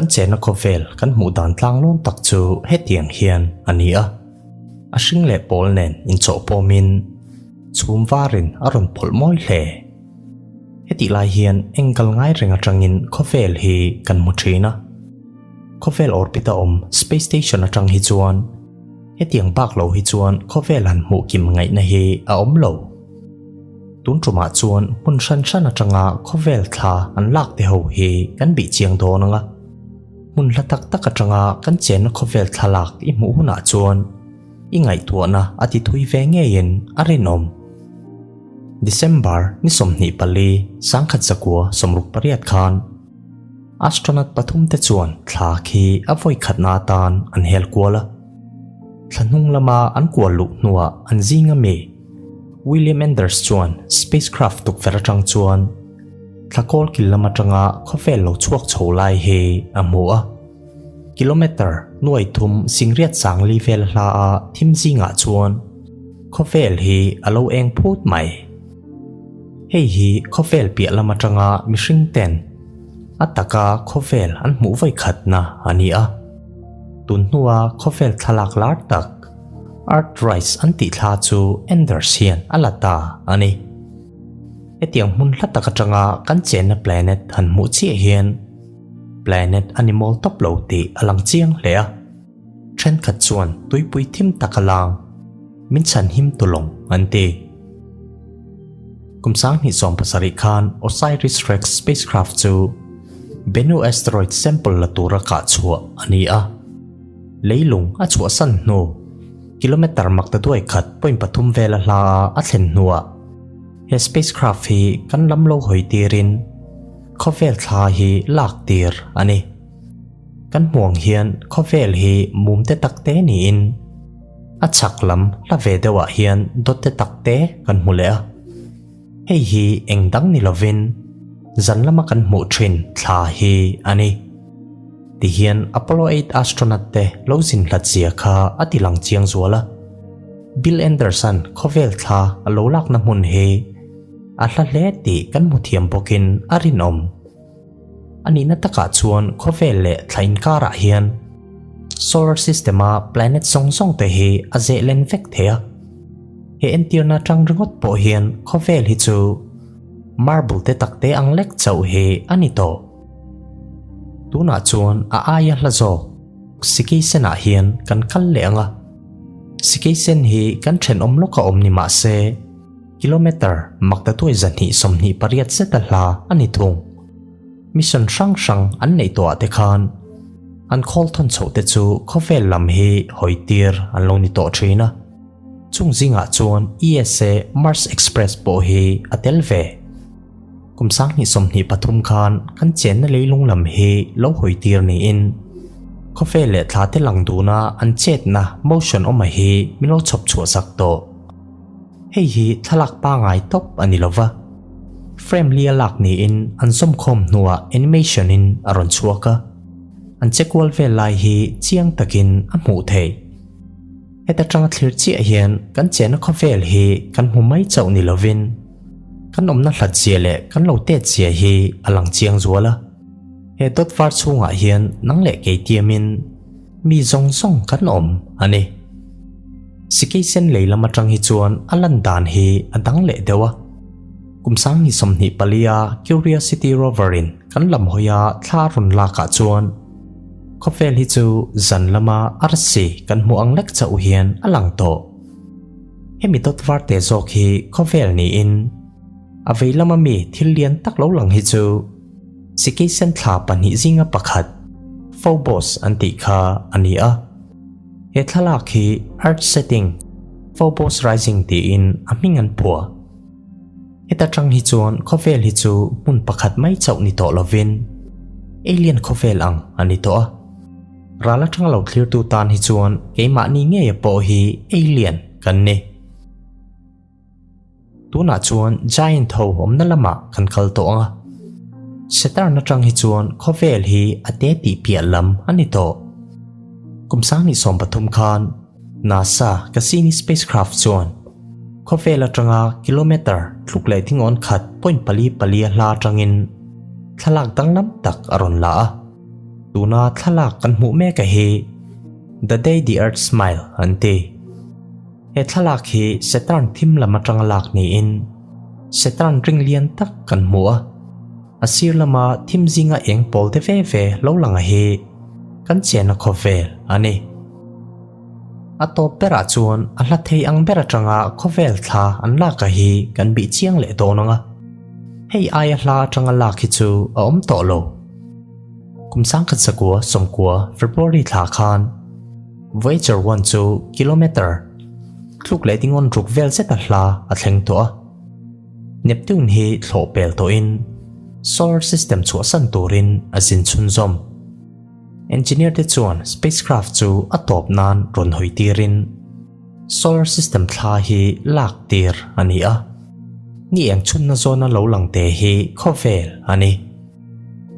kan chenna khawvel kan hmuh dan tlanglawn tak chu hetiang hian a ni a. A hring leh pawl nen inchawhpawmin chhum varin a rawn pawlh mawi hle. Hetih lai hian eng kal ngai reng atangin khawvel hi kan hmu thin a. Khawvel orbit a awm space station atang hi chuan hetiang bak lo hi chuan khawvel han hmuh kim ngaihna hi a awm lo. Tun tumah chuan hmun hran hran atanga khawvel thla an lak te ho hi kan bih chiang dawn ang a. Hmun hla tak tak atanga kan chenna khawvel thlalak i hmuh hunah chuan i ngaihtuahna a ti thui ve ngeiin a rinawm. December ni 24, 1968 khan astronaut pathum te chuan thla khi a vawi khatna atan an hel kual a. Thla hnung lama an kual luh hnuah an zing ami William Anders chuan spacecraft tukverh atang chuan thla kawl kil lam atanga khawvel lo chhuak chho lai hi a hmu a. Kilometre nuai thum singriat sangli vel hla a thim zingah chuan khawvel hi a lo eng phut mai. Hei hi khawvel piah lam atanga mihring ten a taka khawvel an hmuh vawi khatna a ni a. Tun hnua khawvel thlalak lar tak Earthrise an tih thla chu Anders hian a la ta a ni. Hetiang hmun hla tak atanga kan chenna planet han hmuh chiah hian planet a ni mawl tawp lo tih a lang chiang hle a. Thenkhat chuan tuipui thim tak a lang, min chhan him tulawng an ti. Kum 2017 khan OSIRIS-REx spacecraft chu Bennu asteroid sample la tura kah chhuah a ni a. Leilung a chhuahsan hnu kilometre maktaduai khat point pathum vela hla a a thlen hnuah he spacecraft hi kan lam lo hawi tirin khawvel thla hi lak tir a ni. Kan hmuang hian khawvel hi mum te tak te niin a chhak lam hla ve deuhah hian dawt te tak te kan hmu leh a. Hei hi eng dang ni lovin zan lama kan hmuh thin thla hi a ni. Tihian Apollo 8 astronaut te lo zin hlat zia kha a ti lang chiang zual a. Bill Anderson khawvel thla a lo lakna hmun hi a hla hle tih kan hmu thiam bawkin a rinawm. A nihna takah chuan khawvel leh thla inkarah hian solar system-a planet zawng zawng te hi a zeh len vek thei a. He entirna atang ringawt pawh hian khawvel hi chu marble te takte ang lek chauh hi a ni tawh. Tunah chuan a aia hla zawk Sikei senah hian kan kal leh ang a. Sikei sen hi kan thenawm lawka awm ni mah se kilometre maktatuai 228 zeta hla a ni thung. Mission hrang hrang an neih tawhah te khan an khawl thawn chhoh te chu khawvel lam hi hawi tir an lo ni tawh thin a. Chung zingah chuan ESA Mars Express pawh hi a tel ve. Kum 2023 khan kan chenna leilung lam hi lo hawi tir niin khawvel leh thla te lang duna an chetna motion awma hi min lo chhawp chhuah sak tawh. Hei hi thlalak pangai tawp a ni lova, frame lia lak niin an zawmkhawm hnuah animation in a rawn chhuak a, an che kual vel lai hi chiang takin a hmuh theih. Heta tanga thlir chiah hian kan chenna khawvel hi kan hmu mai chauh ni lovin kan awmna hlat zia leh kan lo tet zia hi a lang chiang zual a. He dawt var chhungah hian nang leh kei tiamin mi zawng zawng kan awm a ni. Sikei sen lei lam atang hi chuan a lan dan hi a dang leh deuh a. Kum 2024 a Curiosity rover in kan lam hawi a thla rawn lakah chuan khawvel hi chu zan lama arsi kan hmuh ang lek chauh hian a lang tawh. Hemi dawt var te zawk hi khawvel niin a vei lama mi thil lian tak lo lang hi chu Sikei sen thla pahnih zinga pakhat Phobos an tih kha a ni a. He thlalak hi Earth Setting, Phobos Rising tiin a hming an phuah. Heta tang hi chuan khawvel hi chu hmun pakhat mai chauh ni tawh lovin alien khawvel ang a ni tawh a. Ral atanga lo thlirtu tan hi chuan keimahni ngeia pawh hi alien kan ni. Tunah chuan giant ho awmna lamah kan kal tawh ang a. Saturn atang hi chuan khawvel hi a te tih piah lam a ni tawh. Kum 2013 khan NASA Cassini spacecraft chuan khawvel atanga kilometre tluk leh tingawn khat point pali pali a hla atangin thlalak danglam tak a rawn la a. Tuna thlalak kan hmuh mek a hi The Day the Earth Smile an ti. He thlalak hi Saturn thim lam atanga lak niin Saturn ring lian tak kan hmu a, a sir lama thim zinga eng pawl te ve ve lo lang a hi kan chenna khawvel a ni. A tawp berah chuan a hla thei ang ber atanga khawvel thla an lak a hi kan bih chiang leh dawn ang a, hei aia hla atanga lak hi chu a awm tawh lo. Kum 1990 February thla khan Voyager 1 chu kilometre tluk leh dingawn ruk vel zeta hla a thleng tawh a. Neptune hi thlawh pel tawhin solar system chhuahsan turin a zin chhunzawm. Engineer te chuan spacecraft chu a tawp nan rawn hawi tirin solar system thla hi lak tir a ni a. Ni eng chhunna zawna lo lang te hi khawvel a ni.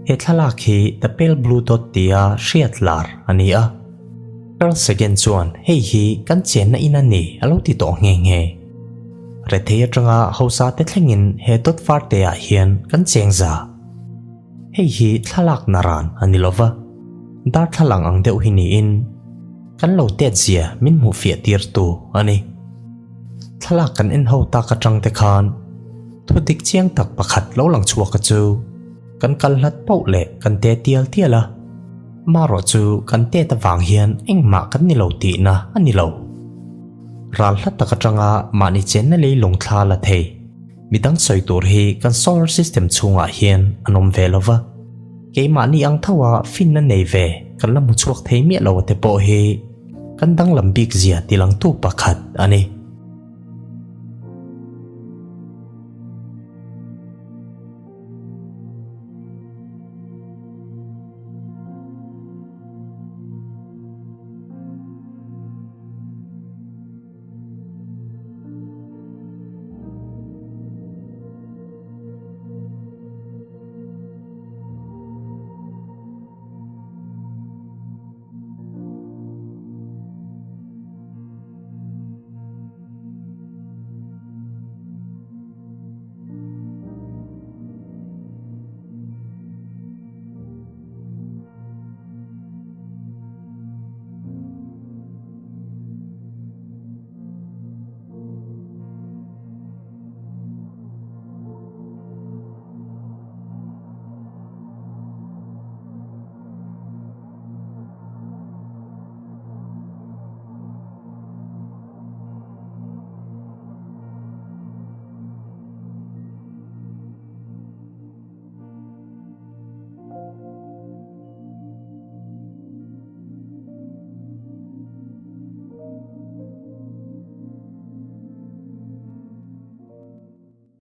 He thlalak hi The Pale Blue Dot tia hriat lar a ni a. Carl Sagan chuan hei hi kan chenna in a ni a lo ti tawh nghe nghe. Rethei atanga hausa te thlengin he dot var te ah hian kan cheng za. Hei hi thlalak naran a ni lova, darthlalang ang deuh hi niin kan lo tet zia min hmuh fiah tirtu a ni. Thlalak kan en ho tak atang te khan thu dik chiang tak pakhat lo lang chhuak a chu kan kal hlat pauh leh kan te tial tial a, marawh chu kan tet avang hian engmah kan ni lo tihna a ni lo. Ral hlat tak atanga mahni chenna leilung thla la thei. Midang sawi tur hi kan solar system chhungah hian an awm ve lova, keimahni ang tho a finna nei ve kan la hmu chhuak thei miah lo te pawh hi kan danglam bik zia tilangtu pakhat a ni.